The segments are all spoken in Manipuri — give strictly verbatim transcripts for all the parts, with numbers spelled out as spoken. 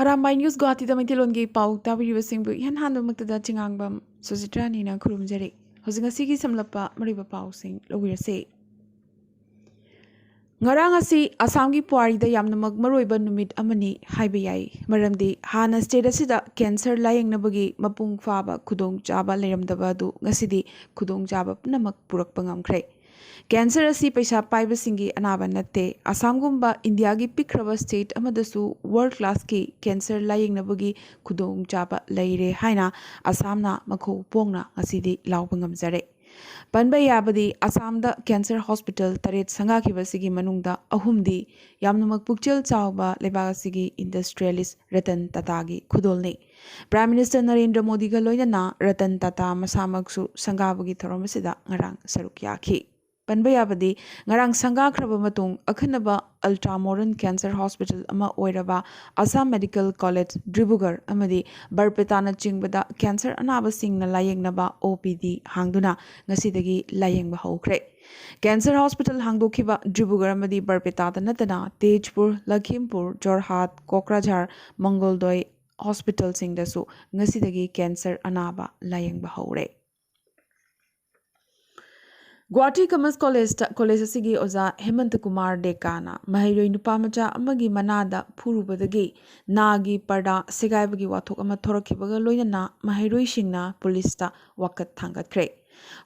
ꯑꯔꯥꯝꯕꯥꯏ ꯅ꯭ꯌꯨꯁ ꯒꯨꯋꯥꯍꯥꯇꯤꯗ ꯃꯩꯇꯩꯂꯣꯟꯒꯤ ꯄꯥꯎ ꯇꯥꯕꯤꯔꯤꯕꯁꯤꯡꯕꯨ ꯏꯍꯥꯟ ꯍꯥꯟꯕꯃꯛꯇꯗ ꯆꯤꯉꯥꯡꯕꯝ ꯁꯨꯖꯤꯇ꯭ꯔꯥꯅꯤꯅ ꯈꯨꯔꯨꯝꯖꯔꯤ꯫ ꯍꯧꯖꯤꯛ ꯉꯁꯤꯒꯤ ꯁꯝꯂꯞꯄ ꯃꯔꯨꯑꯣꯏꯕ ꯄꯥꯎꯁꯤꯡ ꯂꯧꯕꯤꯔꯁꯤ꯫ ꯉꯔꯥꯡ ꯑꯁꯤ ꯑꯁꯥꯝꯒꯤ ꯄꯨꯋꯥꯔꯤꯗ ꯌꯥꯝꯅꯃꯛ ꯃꯔꯨꯑꯣꯏꯕ ꯅꯨꯃꯤꯠ ꯑꯃꯅꯤ ꯍꯥꯏꯕ ꯌꯥꯏ, ꯃꯔꯝꯗꯤ ꯍꯥꯟꯅ ꯁ꯭ꯇꯦꯠ ꯑꯁꯤꯗ ꯀꯦꯟꯁꯔ ꯂꯥꯌꯦꯡꯅꯕꯒꯤ ꯃꯄꯨꯡ ꯐꯥꯕ ꯈꯨꯗꯣꯡꯆꯥꯕ ꯂꯩꯔꯝꯗꯕ ꯑꯗꯨ ꯉꯁꯤꯗꯤ ꯈꯨꯗꯣꯡꯆꯥꯕ ꯄꯨꯝꯅꯃꯛ ꯄꯨꯔꯛꯄ ꯉꯝꯈ꯭ꯔꯦ꯫ ꯀꯦꯟꯁꯔ ꯑꯁꯤ ꯄꯩꯁꯥ ꯄꯥꯏꯕꯁꯤꯡꯒꯤ ꯑꯅꯥꯕ ꯅꯠꯇꯦ꯫ ꯑꯁꯥꯝꯒꯨꯝꯕ ꯏꯟꯗꯤꯌꯥꯒꯤ ꯄꯤꯛꯈ꯭ꯔꯕ ꯁ꯭ꯇꯦꯠ ꯑꯃꯗꯁꯨ ꯋꯥꯔꯜꯗ ꯀ꯭ꯂꯥꯁꯀꯤ ꯀꯦꯟꯁꯔ ꯂꯥꯌꯦꯡꯅꯕꯒꯤ ꯈꯨꯗꯣꯡꯆꯥꯕ ꯂꯩꯔꯦ ꯍꯥꯏꯅ ꯑꯁꯥꯝꯅ ꯃꯈꯧ ꯄꯣꯡꯅ ꯉꯁꯤꯗꯤ ꯂꯥꯎꯕ ꯉꯝꯖꯔꯦ꯫ ꯄꯟꯕ ꯌꯥꯕꯗꯤ, ꯑꯁꯥꯝꯗ ꯀꯦꯟꯁꯔ ꯍꯣꯁꯄꯤꯇꯥꯜ ꯇꯔꯦꯠ ꯁꯪꯒꯥꯈꯤꯕꯁꯤꯒꯤ ꯃꯅꯨꯡꯗ ꯑꯍꯨꯝꯗꯤ ꯌꯥꯝꯅꯃꯛ ꯄꯨꯛꯆꯦꯜ ꯆꯥꯎꯕ ꯂꯩꯕꯥꯛ ꯑꯁꯤꯒꯤ industrialist Ratan ꯇꯥꯇꯥꯒꯤ ꯈꯨꯗꯣꯜꯅꯤ꯫ Prime minister Narendra ꯃꯣꯗꯤꯒ ꯂꯣꯏꯅꯅ ꯔꯇꯟ ꯇꯥꯇꯥ ꯃꯁꯥꯃꯛꯁꯨ ꯁꯪꯒꯥꯕꯒꯤ ꯊꯧꯔꯝ ꯑꯁꯤꯗ ꯉꯔꯥꯡ ꯁꯔꯨꯛ ꯌꯥꯈꯤ꯫ ꯄꯟꯕ ꯌꯥꯕꯗꯤ, ꯉꯔꯥꯡ ꯁꯪꯒꯥꯈ꯭ꯔꯕ ꯃꯇꯨꯡ ꯑꯈꯟꯅꯕ ꯑꯜꯇ꯭ꯔꯥ ꯃꯣꯗꯔꯟ ꯀꯦꯟꯁꯔ ꯍꯣꯁꯄꯤꯇꯥꯜ ꯑꯃ ꯑꯣꯏꯔꯕ ꯑꯁꯥꯝ ꯃꯦꯗꯤꯀꯦꯜ ꯀꯣꯂꯦꯖ ꯗꯤꯕ꯭ꯔꯨꯒꯔ ꯑꯃꯗꯤ ꯕꯔꯄꯦꯇꯥꯅꯆꯤꯡꯕꯗ ꯀꯦꯟꯁꯔ ꯑꯅꯥꯕꯁꯤꯡꯅ ꯂꯥꯌꯦꯡꯅꯕ ꯑꯣ ꯄꯤ ꯗꯤ ꯍꯥꯡꯗꯨꯅ ꯉꯁꯤꯗꯒꯤ ꯂꯥꯌꯦꯡꯕ ꯍꯧꯈ꯭ꯔꯦ꯫ ꯀꯦꯟꯁꯔ ꯍꯣꯁꯄꯤꯇꯥꯜ ꯍꯥꯡꯗꯣꯛꯈꯤꯕ ꯗꯤꯕ꯭ꯔꯨꯒꯔ ꯑꯃꯗꯤ ꯕꯔꯄꯦꯇꯥꯗ ꯅꯠꯇꯅ ꯇꯦꯖꯄꯨꯔ, ꯂꯈꯤꯝꯄꯨꯔ, ꯖꯣꯔꯍꯥꯠ, ꯀꯣꯀ꯭ꯔꯥꯖꯥꯔ, ꯃꯪꯒꯣꯜꯗꯣꯏ ꯍꯣꯁꯄꯤꯇꯥꯜꯁꯤꯡꯗꯁꯨ ꯉꯁꯤꯗꯒꯤ ꯀꯦꯟꯁꯔ ꯑꯅꯥꯕ ꯂꯥꯌꯦꯡꯕ ꯍꯧꯔꯦ꯫ ꯒꯨꯋꯥꯍꯥꯇꯤ ꯀꯃꯔꯁ ꯀꯣꯂꯦꯖꯇ ꯀꯣꯂꯦꯖ ꯑꯁꯤꯒꯤ ꯑꯣꯖꯥ ꯍꯦꯃꯟꯇ ꯀꯨꯃꯥꯔ ꯗꯦꯀꯥꯅ ꯃꯍꯩꯔꯣꯏ ꯅꯨꯄꯥ ꯃꯆꯥ ꯑꯃꯒꯤ ꯃꯅꯥꯗ ꯐꯨꯔꯨꯕꯗꯒꯤ ꯅꯥꯒꯤ ꯄꯔꯗꯥ ꯁꯦꯒꯥꯏꯕꯒꯤ ꯋꯥꯊꯣꯛ ꯑꯃ ꯊꯣꯔꯛꯈꯤꯕꯒ ꯂꯣꯏꯅꯅ ꯃꯍꯩꯔꯣꯏꯁꯤꯡꯅ ꯄꯨꯂꯤꯁꯇ ꯋꯥꯀꯠ ꯊꯥꯡꯒꯠꯈ꯭ꯔꯦ꯫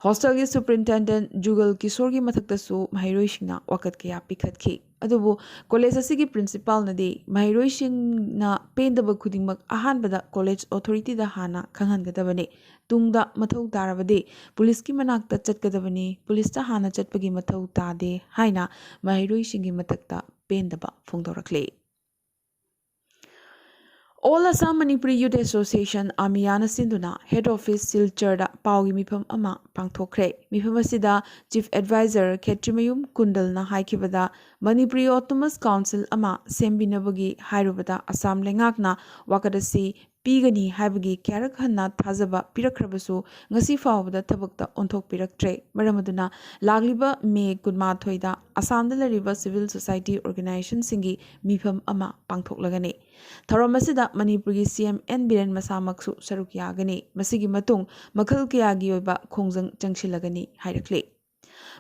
ꯍꯣꯁꯇꯦꯜꯒꯤ ꯁꯨꯄꯔꯤꯟꯇꯦꯟꯗꯦꯟꯠ ꯖꯨꯒꯜ ꯀꯤꯁꯣꯔꯒꯤ ꯃꯊꯛꯇꯁꯨ ꯃꯍꯩꯔꯣꯏꯁꯤꯡꯅ ꯋꯥꯀꯠ ꯀꯌꯥ ꯄꯤꯈꯠꯈꯤ꯫ ꯑꯗꯨꯕꯨ ꯀꯣꯂꯦꯖ ꯑꯁꯤꯒꯤ ꯄ꯭ꯔꯤꯟꯁꯤꯄꯥꯜꯅꯗꯤ ꯃꯍꯩꯔꯣꯏꯁꯤꯡꯅ ꯄꯦꯟꯗꯕ ꯈꯨꯗꯤꯡꯃꯛ ꯑꯍꯥꯟꯕꯗ ꯀꯣꯂꯦꯖ ꯑꯣꯊꯣꯔꯤꯇꯤꯗ ꯍꯥꯟꯅ ꯈꯪꯍꯟꯒꯗꯕꯅꯤ꯫ ꯇꯨꯡꯗ ꯃꯊꯧ ꯇꯥꯔꯕꯗꯤ ꯄꯨꯂꯤꯁꯀꯤ ꯃꯅꯥꯛꯇ ꯆꯠꯀꯗꯕꯅꯤ, ꯄꯨꯂꯤꯁꯇ ꯍꯥꯟꯅ ꯆꯠꯄꯒꯤ ꯃꯊꯧ ꯇꯥꯗꯦ ꯍꯥꯏꯅ ꯃꯍꯩꯔꯣꯏꯁꯤꯡꯒꯤ ꯃꯊꯛꯇ ꯄꯦꯟꯗꯕ ꯐꯣꯡꯗꯣꯔꯛꯂꯤ꯫ All Assam Manipuri Youth Association, ꯑꯃꯤꯌꯥꯅ ꯁꯤꯟꯗꯨꯅ ꯍꯦꯗ ꯑꯣꯐꯤꯁ ꯁꯤꯜꯆꯔꯗ ꯄꯥꯎꯒꯤ ꯃꯤꯐꯝ ꯑꯃ ꯄꯥꯡꯊꯣꯛꯈ꯭ꯔꯦ꯫ ꯃꯤꯐꯝ ꯑꯁꯤꯗ ꯆꯤꯐ ꯑꯦꯗꯚꯥꯏꯖꯔ ꯈꯦꯇ꯭ꯔꯤꯃꯌꯨꯝ ꯀꯨꯟꯗꯜꯅ ꯍꯥꯏꯈꯤꯕꯗ, ꯃꯅꯤꯄꯨꯔꯤ ꯑꯣꯇꯣꯅꯣꯃꯁ ꯀꯥꯎꯟꯁꯤꯜ ꯑꯃ ꯁꯦꯝꯕꯤꯅꯕꯒꯤ ꯍꯥꯏꯔꯨꯕꯗ ꯑꯁꯥꯝ ꯂꯩꯉꯥꯛꯅ ꯋꯥꯀꯠ ꯑꯁꯤ ꯄꯤꯒꯅꯤ ꯍꯥꯏꯕꯒꯤ ꯀꯌꯥꯔꯛ ꯍꯟꯅ ꯊꯥꯖꯕ ꯄꯤꯔꯛꯈ꯭ꯔꯕꯁꯨ ꯉꯁꯤ ꯐꯥꯎꯕꯗ ꯊꯕꯛꯇ ꯑꯣꯟꯊꯣꯛꯄꯤꯔꯛꯇ꯭ꯔꯦ꯫ ꯃꯔꯝ ꯑꯗꯨꯅ ꯂꯥꯛꯂꯤꯕ ꯃꯦ ꯀꯨꯟꯃꯥꯊꯣꯏꯗ ꯑꯁꯥꯝꯗ ꯂꯩꯔꯤꯕ ꯁꯤꯚꯤꯜ ꯁꯣꯁꯥꯏꯇꯤ ꯑꯣꯔꯒꯅꯥꯏꯖꯦꯁꯟꯁꯤꯡꯒꯤ ꯃꯤꯐꯝ ꯑꯃ ꯄꯥꯡꯊꯣꯛꯂꯒꯅꯤ꯫ ꯊꯧꯔꯝ ꯑꯁꯤꯗ ꯃꯅꯤꯄꯨꯔꯒꯤ ꯁꯤ ꯑꯦꯝ ꯑꯦꯟ ꯕꯤꯔꯦꯟ ꯃꯁꯥꯃꯛꯁꯨ ꯁꯔꯨꯛ ꯌꯥꯒꯅꯤ꯫ ꯃꯁꯤꯒꯤ ꯃꯇꯨꯡ ꯃꯈꯜ ꯀꯌꯥꯒꯤ ꯑꯣꯏꯕ ꯈꯣꯡꯖꯪ ꯆꯪꯁꯤꯜꯂꯒꯅꯤ ꯍꯥꯏꯔꯛꯂꯤ꯫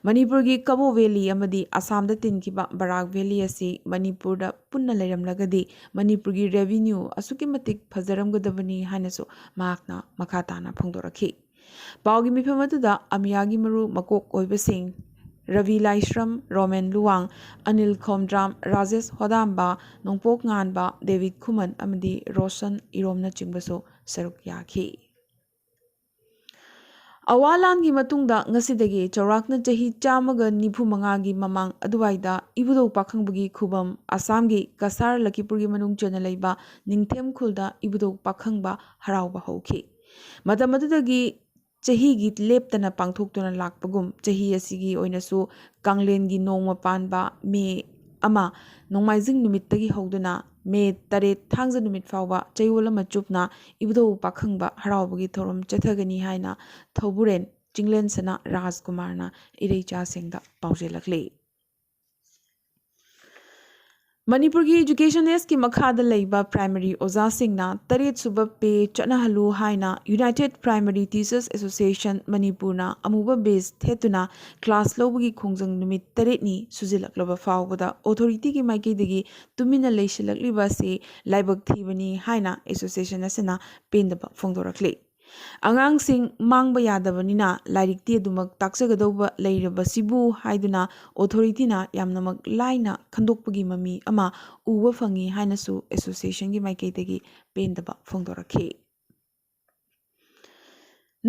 ꯃꯅꯤꯄꯨꯔꯒꯤ ꯀꯕꯣ ꯚꯦꯂꯤ ꯑꯃꯗꯤ ꯑꯁꯥꯝꯗ ꯇꯤꯟꯈꯤꯕ ꯕꯔꯥꯛ ꯚꯦꯂꯤ ꯑꯁꯤ ꯃꯅꯤꯄꯨꯔꯗ ꯄꯨꯟꯅ ꯂꯩꯔꯝꯂꯒꯗꯤ ꯃꯅꯤꯄꯨꯔꯒꯤ ꯔꯦꯚꯤꯅ꯭ꯌꯨ ꯑꯁꯨꯛꯀꯤ ꯃꯇꯤꯛ ꯐꯖꯔꯝꯒꯗꯕꯅꯤ ꯍꯥꯏꯅꯁꯨ ꯃꯍꯥꯛꯅ ꯃꯈꯥ ꯇꯥꯅ ꯐꯣꯡꯗꯣꯔꯛꯈꯤ꯫ ꯄꯥꯎꯒꯤ ꯃꯤꯐꯝ ꯑꯗꯨꯗ ꯑꯃꯤꯌꯥꯒꯤ ꯃꯔꯨ ꯃꯀꯣꯛ ꯑꯣꯏꯕꯁꯤꯡ ꯔꯕꯤ ꯂꯥꯏꯁ꯭ꯔꯝ, ꯔꯣꯃꯦꯟ ꯂꯨꯋꯥꯡ, ꯑꯅꯤꯜ ꯈꯣꯝꯗ꯭ꯔꯥꯝ, ꯔꯥꯖꯦꯁ ꯍꯣꯗꯥꯝꯕ, ꯅꯣꯡꯄꯣꯛ ꯉꯥꯟꯕ, ꯗꯦꯕꯤꯠ ꯈꯨꯃꯟ ꯑꯃꯗꯤ ꯔꯣꯁꯟ ꯏꯔꯣꯝꯅꯆꯤꯡꯕꯁꯨ ꯁꯔꯨꯛ ꯌꯥꯈꯤ꯫ ꯑꯋꯥꯂꯥꯟꯒꯤ ꯃꯇꯨꯡꯗ ꯉꯁꯤꯗꯒꯤ ꯆꯥꯎꯔꯥꯛꯅ ꯆꯍꯤ ꯆꯥꯝꯃꯒ ꯅꯤꯐꯨ ꯃꯉꯥꯒꯤ ꯃꯃꯥꯡ ꯑꯗꯨꯋꯥꯏꯗ ꯏꯕꯨꯙꯧ ꯄꯥꯈꯪꯕꯒꯤ ꯈꯨꯕꯝ ꯑꯁꯥꯝꯒꯤ ꯀꯁꯥꯔ ꯂꯈꯤꯄꯨꯔꯒꯤ ꯃꯅꯨꯡ ꯆꯟꯅ ꯂꯩꯕ ꯅꯤꯡꯊꯦꯝ ꯈꯨꯜꯗ ꯏꯕꯨꯙꯧ ꯄꯥꯈꯪꯕ ꯍꯔꯥꯎꯕ ꯍꯧꯈꯤ꯫ ꯃꯇꯝ ꯑꯗꯨꯗꯒꯤ ꯆꯍꯤꯒꯤ ꯂꯦꯞꯇꯅ ꯄꯥꯡꯊꯣꯛꯇꯨꯅ ꯂꯥꯛꯄꯒꯨꯝ ꯆꯍꯤ ꯑꯁꯤꯒꯤ ꯑꯣꯏꯅꯁꯨ ꯀꯥꯡꯂꯦꯟꯒꯤ ꯅꯣꯡꯃ ꯄꯥꯟꯕ ꯃꯦ ꯑꯃ ꯅꯣꯡꯃꯥꯏꯖꯤꯡ ꯅꯨꯃꯤꯠꯇꯒꯤ ꯍꯧꯗꯨꯅ ꯃꯦ ꯇꯔꯦꯠ ꯊꯥꯡꯖ ꯅꯨꯃꯤꯠ ꯐꯥꯎꯕ ꯆꯌꯣꯜ ꯑꯃ ꯆꯨꯞꯅ ꯏꯕꯨꯙꯧ ꯄꯥꯈꯪꯕ ꯍꯔꯥꯎꯕꯒꯤ ꯊꯧꯔꯝ ꯆꯠꯊꯒꯅꯤ ꯍꯥꯏꯅ ꯊꯧꯕꯨꯔꯦꯟ ꯆꯤꯡꯂꯦꯟꯁꯅꯥ ꯔꯥꯖꯀꯨꯃꯥꯔꯅ ꯏꯔꯩꯆꯥꯁꯤꯡꯗ ꯄꯥꯎꯖꯦꯜꯂꯛꯂꯤ꯫ ꯃꯅꯤꯄꯨꯔꯒꯤ ꯏꯖꯨꯀꯦꯁꯟ ꯑꯦꯁꯀꯤ ꯃꯈꯥꯗ ꯂꯩꯕ ꯄ꯭ꯔꯥꯏꯃꯔꯤ ꯑꯣꯖꯥꯁꯤꯡꯅ ꯇꯔꯦꯠ ꯁꯨꯕ ꯄꯦ ꯆꯠꯅꯍꯜꯂꯨ ꯍꯥꯏꯅ ꯌꯨꯅꯥꯏꯇꯦꯠ ꯄ꯭ꯔꯥꯏꯃꯔꯤ ꯇꯤꯆꯔꯁ ꯑꯦꯁꯣꯁꯤꯌꯦꯁꯟ ꯃꯅꯤꯄꯨꯔꯅ ꯑꯃꯨꯕ ꯕꯦꯖ ꯊꯦꯠꯇꯨꯅ ꯀ꯭ꯂꯥꯁ ꯂꯧꯕꯒꯤ ꯈꯣꯡꯖꯪ ꯅꯨꯃꯤꯠ ꯇꯔꯦꯠꯅꯤ ꯁꯨꯖꯤꯜꯂꯛꯂꯕ ꯐꯥꯎꯕꯗ ꯑꯣꯊꯣꯔꯤꯇꯤꯒꯤ ꯃꯥꯏꯀꯩꯗꯒꯤ ꯇꯨꯃꯤꯟꯅ ꯂꯩꯁꯤꯜꯂꯛꯂꯤꯕ ꯑꯁꯤ ꯂꯥꯏꯕꯛ ꯊꯤꯕꯅꯤ ꯍꯥꯏꯅ ꯑꯦꯁꯣꯁꯤꯌꯦꯁꯟ ꯑꯁꯤꯅ ꯄꯦꯟꯗꯕ ꯐꯣꯡꯗꯣꯔꯛꯂꯤ꯫ ꯑꯉꯥꯡꯁꯤꯡ ꯃꯥꯡꯕ ꯌꯥꯗꯕꯅꯤꯅ ꯂꯥꯏꯔꯤꯛꯇꯤ ꯑꯗꯨꯃꯛ ꯇꯥꯛꯆꯒꯗꯧꯕ ꯂꯩꯔꯕꯁꯤꯕꯨ ꯍꯥꯏꯗꯨꯅ ꯑꯣꯊꯣꯔꯤꯇꯤꯅ ꯌꯥꯝꯅꯃꯛ ꯂꯥꯏꯅ ꯈꯟꯗꯣꯛꯄꯒꯤ ꯃꯃꯤ ꯑꯃ ꯎꯕ ꯐꯪꯉꯤ ꯍꯥꯏꯅꯁꯨ ꯑꯦꯁꯣꯁꯤꯌꯦꯁꯟꯒꯤ ꯃꯥꯏꯀꯩꯗꯒꯤ ꯄꯦꯟꯗꯕ ꯐꯣꯡꯗꯣꯔꯛꯈꯤ꯫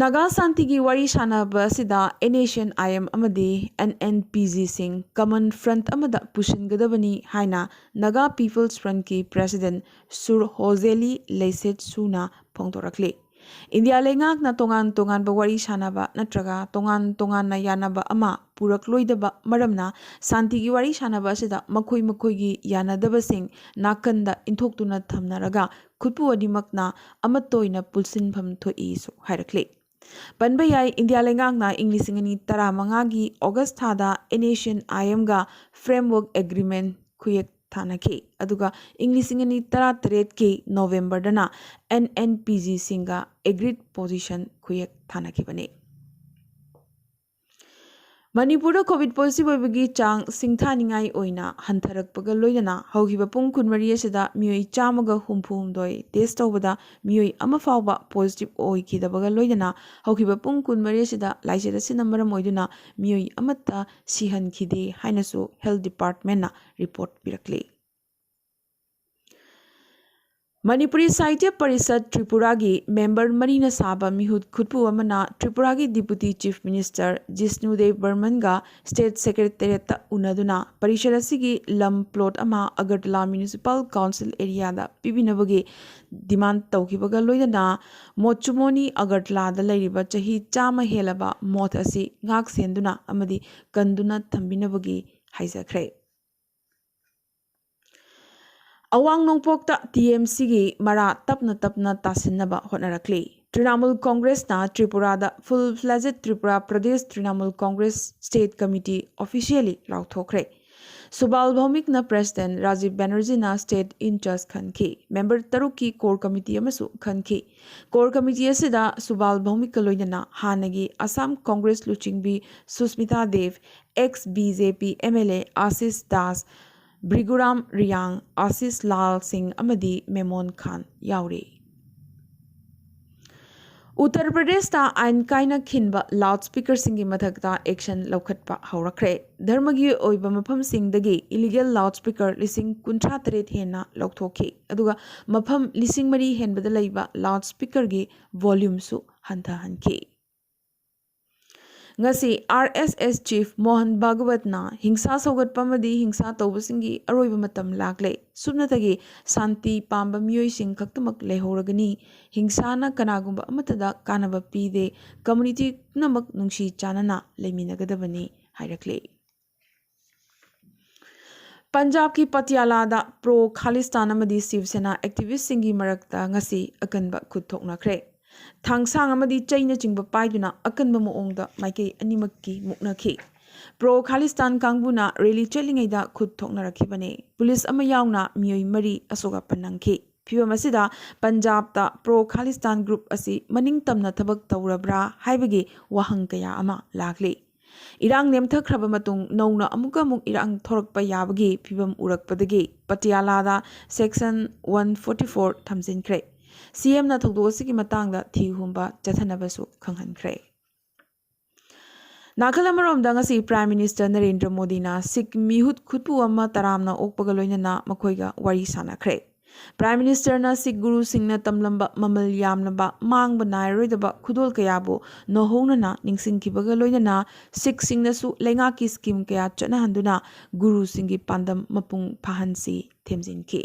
ꯅꯥꯒꯥ ꯁꯥꯟꯇꯤꯒꯤ ꯋꯥꯔꯤ ꯁꯥꯟꯅꯕ ꯑꯁꯤꯗ N S N I M ꯑꯃꯗꯤ ꯑꯦꯟ ꯑꯦꯟ ꯄꯤ ꯖꯤꯁꯤꯡ ꯀꯃꯟ ꯐ꯭ꯔꯟꯠ ꯑꯃꯗ ꯄꯨꯁꯤꯟꯒꯗꯕꯅꯤ ꯍꯥꯏꯅ ꯅꯥꯒꯥ ꯄꯤꯄꯜꯁ ꯐ꯭ꯔꯟꯠꯀꯤ ꯄ꯭ꯔꯦꯁꯤꯗꯦꯟꯠ ꯁꯨꯔ ꯍꯣꯖꯦꯂꯤ ꯂꯩꯁꯦꯠꯁꯨꯅ ꯐꯣꯡꯗꯣꯔꯛꯂꯤ꯫ ꯏꯟꯗꯤꯌꯥ ꯂꯩꯉꯥꯛꯅ ꯇꯣꯉꯥꯟ ꯇꯣꯉꯥꯟꯕ ꯋꯥꯔꯤ ꯁꯥꯅꯕ ꯅꯠꯇ꯭ꯔꯒ ꯇꯣꯉꯥꯟ ꯇꯣꯉꯥꯟꯅ ꯌꯥꯅꯕ ꯑꯃ ꯄꯨꯔꯛꯂꯣꯏꯗꯕ ꯃꯔꯝꯅ, ꯁꯥꯟꯇꯤꯒꯤ ꯋꯥꯔꯤ ꯁꯥꯅꯕ ꯑꯁꯤꯗ ꯃꯈꯣꯏ ꯃꯈꯣꯏꯒꯤ ꯌꯥꯅꯗꯕꯁꯤꯡ ꯅꯥꯀꯟꯗ ꯏꯟꯊꯣꯛꯇꯨꯅ ꯊꯝꯅꯔꯒ ꯈꯨꯠꯄꯨ ꯑꯅꯤꯃꯛꯅ ꯑꯃꯠꯇ ꯑꯣꯏꯅ ꯄꯨꯟꯁꯤꯟꯐꯝ ꯊꯣꯛꯏꯁꯨ ꯍꯥꯏꯔꯛꯂꯤ꯫ ꯄꯟꯕ ꯌꯥꯏ, ꯏꯟꯗꯤꯌꯥ ꯂꯩꯉꯥꯛꯅ ꯏꯪ ꯂꯤꯁꯤꯡ ꯑꯅꯤ ꯇꯔꯥꯃꯉꯥꯒꯤ ꯑꯣꯒꯁ ꯊꯥꯗ NACIAN-IM-ꯒ framework agreement ꯈꯨꯌꯦꯛ ꯊꯥꯅꯈꯤ, ꯑꯗꯨꯒ ꯏꯪ ꯂꯤꯁꯤꯡ ꯑꯅꯤ ꯇꯔꯥꯇꯔꯦꯠꯀꯤ ꯅꯣꯕꯦꯝꯕꯔꯗꯅ NNPG-ꯁꯤꯡꯒ agreed position ꯈꯨꯌꯦꯛ ꯊꯥꯅꯈꯤꯕꯅꯤ꯫ ꯃꯅꯤꯄꯨꯔꯗ COVID positive ꯑꯣꯏꯕꯒꯤ ꯆꯥꯡ ꯁꯤꯡꯊꯥꯅꯤꯡꯉꯥꯏ ꯑꯣꯏꯅ ꯍꯟꯊꯔꯛꯄꯒ ꯂꯣꯏꯅꯅ ꯍꯧꯈꯤꯕ ꯄꯨꯡ ꯀꯨꯟꯃꯔꯤ ꯑꯁꯤꯗ ꯃꯤꯑꯣꯏ ꯆꯥꯝꯃꯒ ꯍꯨꯝꯐꯨꯍꯨꯝꯗꯣꯏ test ꯇꯧꯕꯗ ꯃꯤꯑꯣꯏ ꯑꯃ ꯐꯥꯎꯕ positive ꯑꯣꯏꯈꯤꯗꯕꯒ ꯂꯣꯏꯅꯅ ꯍꯧꯈꯤꯕ ꯄꯨꯡ ꯀꯨꯟꯃꯔꯤ ꯑꯁꯤꯗ ꯂꯥꯏꯆꯠ ꯑꯁꯤꯅ ꯃꯔꯝ ꯑꯣꯏꯗꯨꯅ ꯃꯤꯑꯣꯏ ꯑꯃꯠꯇ ꯁꯤꯍꯟꯈꯤꯗꯦ ꯍꯥꯏꯅꯁꯨ Health Department-ꯅ report ꯄꯤꯔꯛꯂꯤ꯫ ꯃꯅꯤꯄꯨꯔꯤ ꯁꯥꯍꯤꯇ꯭ꯌ ꯄꯔꯤꯁꯠ ꯇ꯭ꯔꯤꯄꯨꯔꯥꯒꯤ member ꯃꯔꯤꯅ ꯁꯥꯕ ꯃꯤꯍꯨꯠ ꯈꯨꯠꯄꯨ ꯑꯃꯅ ꯇ꯭ꯔꯤꯄꯨꯔꯥꯒꯤ Deputy Chief Minister ꯖꯤꯁꯅꯨ ꯗꯦꯕ ꯕꯔꯃꯟꯒ State Secretariat-ꯇ ꯎꯅꯗꯨꯅ ꯄꯔꯤꯁꯠ ꯑꯁꯤꯒꯤ ꯂꯝ plot ꯑꯃ ꯑꯒꯔꯇꯂꯥ Municipal Council area-ꯗ ꯄꯤꯕꯤꯅꯕꯒꯤ demand ꯇꯧꯈꯤꯕꯒ ꯂꯣꯏꯅꯅ ꯃꯣꯆꯨꯃꯣꯅꯤ ꯑꯒꯔꯇꯂꯥꯗ ꯂꯩꯔꯤꯕ ꯆꯍꯤ ꯆꯥꯝꯃ ꯍꯦꯜꯂꯕ ꯃꯣꯊ ꯑꯁꯤ ꯉꯥꯛ ꯁꯦꯟꯗꯨꯅ ꯑꯃꯗꯤ ꯀꯟꯗꯨꯅ ꯊꯝꯕꯤꯅꯕꯒꯤ ꯍꯥꯏꯖꯈ꯭ꯔꯦ꯫ ꯑꯋꯥꯡ ꯅꯣꯡꯄꯣꯛꯇ TMC-ꯒꯤ ꯃꯔꯥ ꯇꯞꯅ ꯇꯞꯅ ꯇꯥꯁꯤꯟꯅꯕ ꯍꯣꯠꯅꯔꯛꯂꯤ꯫ Trinamool ꯀꯣꯡꯒ꯭ꯔꯦꯁꯅ ꯇ꯭ꯔꯤꯄꯨꯔꯥꯗ full fledged Tripura Pradesh Trinamool Congress State Committee officially ꯂꯥꯎꯊꯣꯛꯈ꯭ꯔꯦ꯫ ꯁꯨꯕꯥꯜ ꯚꯧꯃꯤꯛꯅ president, Rajiv ꯕꯦꯅꯔꯖꯤꯅ state in-charge ꯈꯟꯈꯤ꯫ Member ꯇꯔꯨꯛꯀꯤ core committee ꯑꯃꯁꯨ ꯈꯟꯈꯤ꯫ Core committee ꯑꯁꯤꯗ ꯁꯨꯕꯥꯜ ꯚꯧꯃꯤꯛꯀ ꯂꯣꯏꯅꯅ ꯍꯥꯟꯅꯒꯤ ꯑꯁꯥꯝ ꯀꯣꯡꯒ꯭ꯔꯦꯁ ꯂꯨꯆꯤꯡꯕꯤ ꯁꯨꯁꯃꯤꯇꯥ ꯗꯦꯕ, ex BJP MLA Ashish Das, ꯚ꯭ꯔꯤꯒꯨꯔꯥꯝ ꯔꯤꯌꯥꯡ, Ashish ꯂꯥꯜ ꯁꯤꯡ ꯑꯃꯗꯤ ꯃꯦꯃꯣꯟ ꯈꯥꯟ ꯌꯥꯎꯔꯤ꯫ ꯎꯠꯇꯔ ꯄ꯭ꯔꯗꯦꯁꯇ ꯑꯥꯏꯟ ꯀꯥꯏꯅ ꯈꯤꯟꯕ loudspeaker-ꯁꯤꯡꯒꯤ ꯃꯊꯛꯇ action ꯂꯧꯈꯠꯄ ꯍꯧꯔꯛꯈ꯭ꯔꯦ꯫ ꯙꯔꯃꯒꯤ ꯑꯣꯏꯕ ꯃꯐꯝꯁꯤꯡꯗꯒꯤ illegal loudspeaker ꯂꯤꯁꯤꯡ ꯀꯨꯟꯊ꯭ꯔꯥ ꯇꯔꯦꯠ ꯍꯦꯟꯅ ꯂꯧꯊꯣꯛꯈꯤ, ꯑꯗꯨꯒ ꯃꯐꯝ ꯂꯤꯁꯤꯡ ꯃꯔꯤ ꯍꯦꯟꯕꯗ ꯂꯩꯕ loudspeaker-ꯒꯤ volume-ꯁꯨ ꯍꯟꯊꯍꯟꯈꯤ꯫ ꯉꯁꯤ ꯑꯥꯔ ꯑꯦꯁ ꯑꯦꯁ ꯆꯤꯐ ꯃꯣꯍꯟ ꯚꯥꯒꯋꯠꯅ ꯍꯤꯡꯁꯥ ꯁꯧꯒꯠꯄ ꯑꯃꯗꯤ ꯍꯤꯡꯁꯥ ꯇꯧꯕꯁꯤꯡꯒꯤ ꯑꯔꯣꯏꯕ ꯃꯇꯝ ꯂꯥꯛꯂꯦ, ꯁꯨꯞꯅꯇꯒꯤ ꯁꯥꯟꯇꯤ ꯄꯥꯝꯕ ꯃꯤꯑꯣꯏꯁꯤꯡ ꯈꯛꯇꯃꯛ ꯂꯩꯍꯧꯔꯒꯅꯤ, ꯍꯤꯡꯁꯥꯅ ꯀꯅꯥꯒꯨꯝꯕ ꯑꯃꯠꯇꯗ ꯀꯥꯟꯅꯕ ꯄꯤꯗꯦ, ꯀꯝꯃ꯭ꯌꯨꯅꯤꯇꯤ ꯄꯨꯝꯅꯃꯛ ꯅꯨꯡꯁꯤ ꯆꯥꯟꯅꯅ ꯂꯩꯃꯤꯟꯅꯒꯗꯕꯅꯤ ꯍꯥꯏꯔꯛꯂꯤ꯫ ꯄꯟꯖꯥꯕꯀꯤ ꯄꯇꯤꯌꯥꯂꯥꯗ ꯄ꯭ꯔꯣ ꯈꯥꯂꯤꯁꯇꯥꯟ ꯑꯃꯗꯤ ꯁꯤꯕ ꯁꯦꯅꯥ ꯑꯦꯛꯇꯤꯚꯤꯁ꯭ꯠꯁꯤꯡꯒꯤ ꯃꯔꯛꯇ ꯉꯁꯤ ꯑꯀꯟꯕ ꯈꯨꯠ ꯊꯣꯛꯅꯈ꯭ꯔꯦ꯫ ꯊꯥꯡꯁꯥꯡ ꯑꯃꯗꯤ ꯆꯩꯅꯆꯤꯡꯕ ꯄꯥꯏꯗꯨꯅ ꯑꯀꯟꯕ ꯃꯑꯣꯡꯗ ꯃꯥꯏꯀꯩ ꯑꯅꯤꯃꯛꯀꯤ ꯃꯨꯛꯅꯈꯤ꯫ ꯄ꯭ꯔꯣ ꯈꯥꯂꯤꯁꯇꯥꯟ ꯀꯥꯡꯕꯨꯅ ꯔꯦꯂꯤ ꯆꯠꯂꯤꯉꯩꯗ ꯈꯨꯠ ꯊꯣꯛꯅꯔꯛꯈꯤꯕꯅꯤ꯫ ꯄꯨꯂꯤꯁ ꯑꯃ ꯌꯥꯎꯅ ꯃꯤꯑꯣꯏ ꯃꯔꯤ ꯑꯁꯣꯛ ꯑꯄꯟ ꯅꯪꯈꯤ꯫ ꯐꯤꯚꯝ ꯑꯁꯤꯗ ꯄꯟꯖꯥꯕꯇ ꯄ꯭ꯔꯣ ꯈꯥꯂꯤꯁꯇꯥꯟ ꯒ꯭ꯔꯨꯞ ꯑꯁꯤ ꯃꯅꯤꯡ ꯇꯝꯅ ꯊꯕꯛ ꯇꯧꯔꯕ꯭ꯔꯥ ꯍꯥꯏꯕꯒꯤ ꯋꯥꯍꯪ ꯀꯌꯥ ꯑꯃ ꯂꯥꯛꯂꯤ꯫ ꯏꯔꯥꯡ ꯅꯦꯝꯊꯈ꯭ꯔꯕ ꯃꯇꯨꯡ ꯅꯧꯅ ꯑꯃꯨꯛꯀ ꯑꯃꯨꯛ ꯏꯔꯥꯡ ꯊꯣꯔꯛꯄ ꯌꯥꯕꯒꯤ ꯐꯤꯚꯝ ꯎꯔꯛꯄꯗꯒꯤ ꯄꯇꯤꯌꯥꯂꯥꯗ ꯁꯦꯛꯁꯟ ꯋꯥꯟ ꯐꯣꯔꯇꯤ ꯐꯣꯔ ꯊꯝꯖꯤꯟꯈ꯭ꯔꯦ꯫ ꯁꯤ ꯑꯦꯝꯅ ꯊꯧꯗꯣꯛ ꯑꯁꯤꯒꯤ ꯃꯇꯥꯡꯗ ꯊꯤꯍꯨꯝꯕ ꯆꯠꯊꯅꯕꯁꯨ ꯈꯪꯍꯟꯈ꯭ꯔꯦ꯫ ꯅꯥꯀꯜ ꯑꯃꯔꯣꯝꯗ ꯉꯁꯤ ꯄ꯭ꯔꯥꯏꯝ ꯃꯤꯅꯤꯁꯇꯔ ꯅꯔꯦꯟꯗ꯭ꯔ ꯃꯣꯗꯤꯅ ꯁꯤꯈ ꯃꯤꯍꯨꯠ ꯈꯨꯠꯄꯨ ꯑꯃ ꯇꯔꯥꯝꯅ ꯑꯣꯛꯄꯒ ꯂꯣꯏꯅꯅ ꯃꯈꯣꯏꯒ ꯋꯥꯔꯤ ꯁꯥꯟꯅꯈ꯭ꯔꯦ꯫ ꯄ꯭ꯔꯥꯏꯝ ꯃꯤꯅꯤꯁꯇꯔꯅ ꯁꯤꯈ ꯒꯨꯔꯨꯁꯤꯡꯅ ꯇꯝꯂꯝꯕ ꯃꯃꯜ ꯌꯥꯝꯂꯕ ꯃꯥꯡꯕ ꯅꯥꯏꯔꯔꯣꯏꯗꯕ ꯈꯨꯗꯣꯜ ꯀꯌꯥꯕꯨ ꯅꯧꯍꯧꯅꯅ ꯅꯤꯡꯁꯤꯡꯈꯤꯕꯒ ꯂꯣꯏꯅꯅ ꯁꯤꯈꯁꯤꯡꯅꯁꯨ ꯂꯩꯉꯥꯛꯀꯤ ꯁ꯭ꯀꯤꯝ ꯀꯌꯥ ꯆꯠꯅꯍꯟꯗꯨꯅ ꯒꯨꯔꯨꯁꯤꯡꯒꯤ ꯄꯥꯟꯗꯝ ꯃꯄꯨꯡ ꯐꯥꯍꯟꯁꯤ ꯊꯦꯝꯖꯤꯟꯈꯤ꯫